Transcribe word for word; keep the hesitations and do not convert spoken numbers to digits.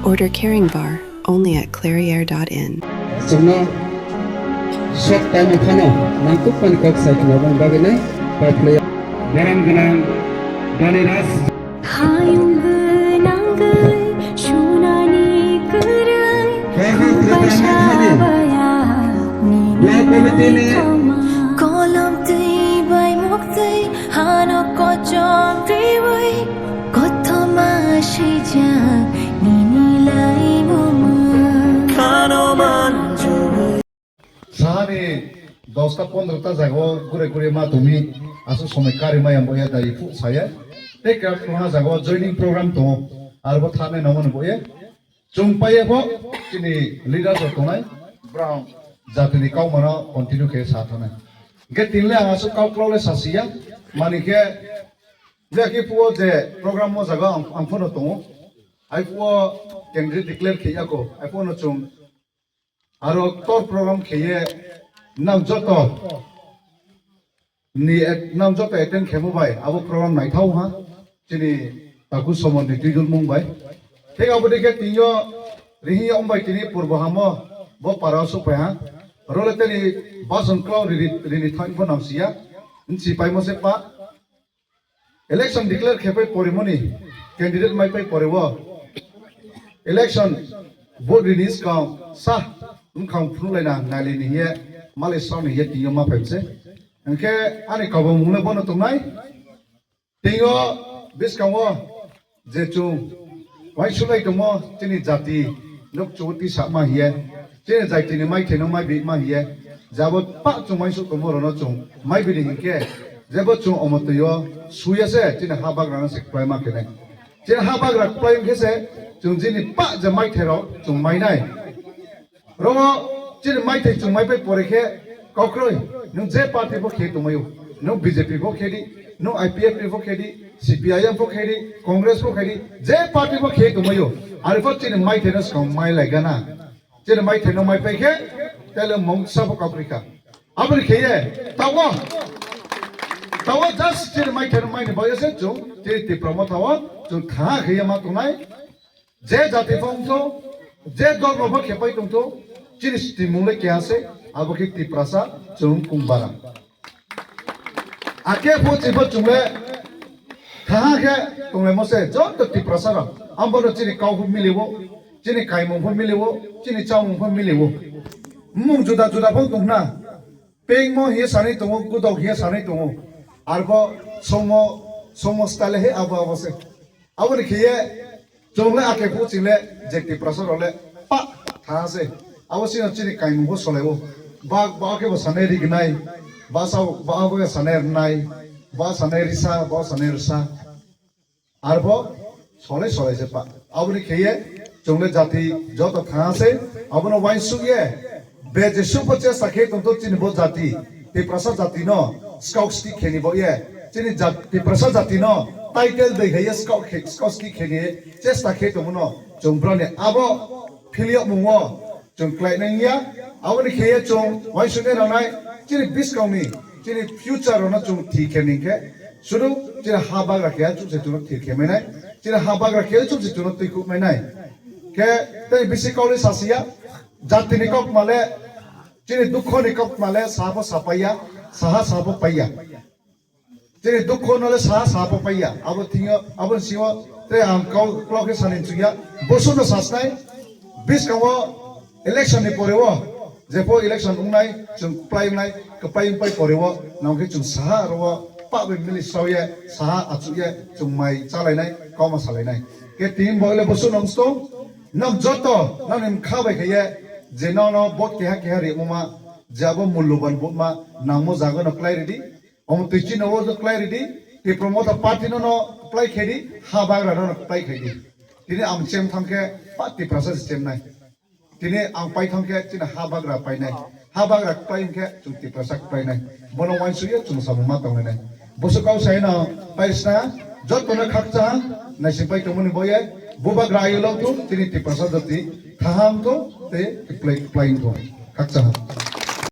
Order Caring Bar only at clairiere dot in. Chwngno sok taima phano nangkukmani kok sai khna bang bagwi nai kok phlai. Borom gwnang Dani Raj. Hayung gwnangwi sunani kwrwi Khumbai sabaya nini thoma. Kolom twi bai muktwi hano kochom twiwi kothoma swijak nini laimungma. Sahani dosta pondrota jagao gure gure ma tumi aswk somoi kari maya boya dai phu saya. Tei krak tongha jagao joining program tongo, arbo thane nangmani boye. Chwng paiye pho chini leaders rok tongnai, brao jatini kaumano continue khe sa thanai. Hwnkhe tinle ang aswk kau kwlao le sasiya, mani khe je khe phuo je program o jaga ang, ang phano tongo. Ai phuo candidate declare khe yako, ai phuo no chwng aro tor program kheye nang joto ni at-, nang joto attend khemo bai abo program naithau ha chini taku somon ni twijul mung bai. Thik abo dikhe tinyo rihi yong bai tini purbo hamo bo para supai ha. Role teni bason klau rini, rini thang pho namsiya. Nsi paimo se pa. Election declare khe pai porimoni candidate mai pai pore o election vote rini swkang sa wngkhang phunuk laina nali ni hiye malai sao ni hiye tinyo ma phai se. Hwnkhe ani kabamung le bono tongnai. Tingo bwskango je chwng uaingsuk lai tongmo chini jati nuk chuti sakma hiye, chini jatini maithai no maibi ma hiye, jabo pa chwng uaingsuk tongmo rono chwng maibi ni hinkhe jebo chwng omo twi o suya se chini ha bagra no se kwplai ma khe nai. Chini ha bagra kwplai hinkhe se chwng chini pa je maithai rok chwng mai nai. Rogo chini maithai chwng mai pai pore khe kokroi nwng je party bo khe tongmaio, nwng B J P bo khe di, nwng I P F T bo khe di, C P I M bo khe di, Congress bo khe di, je party bo khe tongmaio, ari pho chini maithai no swkang mai lai gana. Chini maithai no mai pai khe tele mungsa bo kaprika. Aboni khe ye tawo, tawo just chini maithai no mai ni boyo se chwng chini Tipra Motha o chwng tha khe ye ma tongnai. Je jati pho wngtho, je dol rok pho khepai tongtho, chini stimung le keha se, abo khe Tiprasa chwng kungbara. Akhe pho chipho chwng le thaha khe tonglaimo se, joto Tiprasa rok. Ambono chini kau pho miliwo, chini kaimung pho miliwo, chini chamung pho miliwo. Mung juda juda pho tongna. Pengmo hiye sanai tongo, gudok hiye sanai tongo. Arbo somo, somo style he abo abo se. Aboni khiye chwng le ake phu ching le je Tiprasa rok le pa tha se. Abo sino chini kaimung bo solai o. Ba, ba ke bo sanai rignai, ba sa, ba bo ke sanai rnai, ba sanai risa, ba sanai risa. Arbo solai solai se pa. Aboni khiye chwng le jati joto tha se. Abono waisuk ye. Be jesu bo chesta khe tongto chini bo jati, Tiprasa jati no scout ski kheni bo ye. Chini jat-, Tiprasa jati no title dei khe ye scout khe, scout ski kheni chesta khe tongmo no chwng brani abo philiyok mungo chwng klai nang ya. Aboni khe ye chwng waisuk ne ranai chini biskang ni chini future rok no chwng thi khe ning khe sudu chini ha bagra khe chuk se chwng thi khe mai nai. Chini ha bagra khe chuk se chwng twi khuk mai nai. Khe tei bisi kauli sasiya. Jatini kok male, chini dukho ni kok male sabo sapaiya, saha sabo paiya. Chini dukho nole saha sabo paiya. Abo thingo, abo singo, tei ang kau klok khe sani chuya. Bosu no sasnai, biskango election ni pore o, jepo election ungnai, chwng kwplai ungnai, kwplai pai pore o, nangkhe chwng saha aro o, pa bai mili sauye, saha achukye, chwng mai chalainai, kauma salainai. Khe tin bo ele bosu nongsto, Nok joto nokni mkha bai khe ye je nono vote keha keha rimoma je abo mulloban vote ma nangmo jaga no kwlai ridi. Omo twi chini o kwlai ridi. Tipra Motha party no no kwplai khe di, ha bagra no no kwplai khe di. Tini ang chem thang khe pa Tiprasa se chem nai. Tini ang pai thang khe chini ha bagra pai nai. Ha bagra kwplai hwn khe chwng Tiprasa kwplai nai. Bono wainsuye chwng samung ma tong nai. Boso kau sai no pai sna joto no khakcha ha naising pai tongmani boye bubagra ayo lok thu tini Tiprasa jati thaham thu tei kwplai kwplai wng thu khakcha ha.